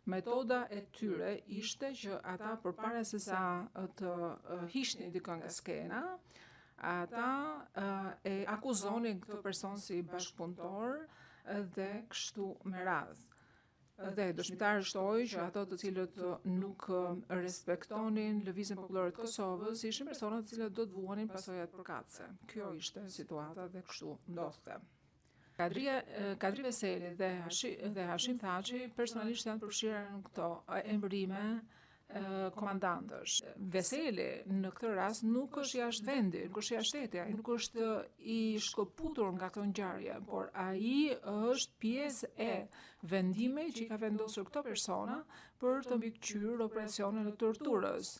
Metoda e tyre ishte që ata përpara se sa të hiqnin dikë nga skena, ata e akuzonin këtë person si bashkëpunëtor dhe kështu me radhë. Dhe dëshmitari shtoi që ato të cilët nuk respektonin Lëvizjen Popullore të Kosovës ishin persona të cilët do të vuanin pasojat përkatëse. Kjo ishte situata dhe kështu ndodhte. Kadri Veseli dhe Hashim Thaçi personalisht janë përfshirë në këto emërime komandantësh. Veseli në këtë rast nuk është jashtë vendi, nuk është jashtë shteti, ai nuk është i shkëputur nga këto ngjarje, por ai është pjesë e vendimit që i ka vendosur këto persona për të mbikëqyrur operacionin e torturës.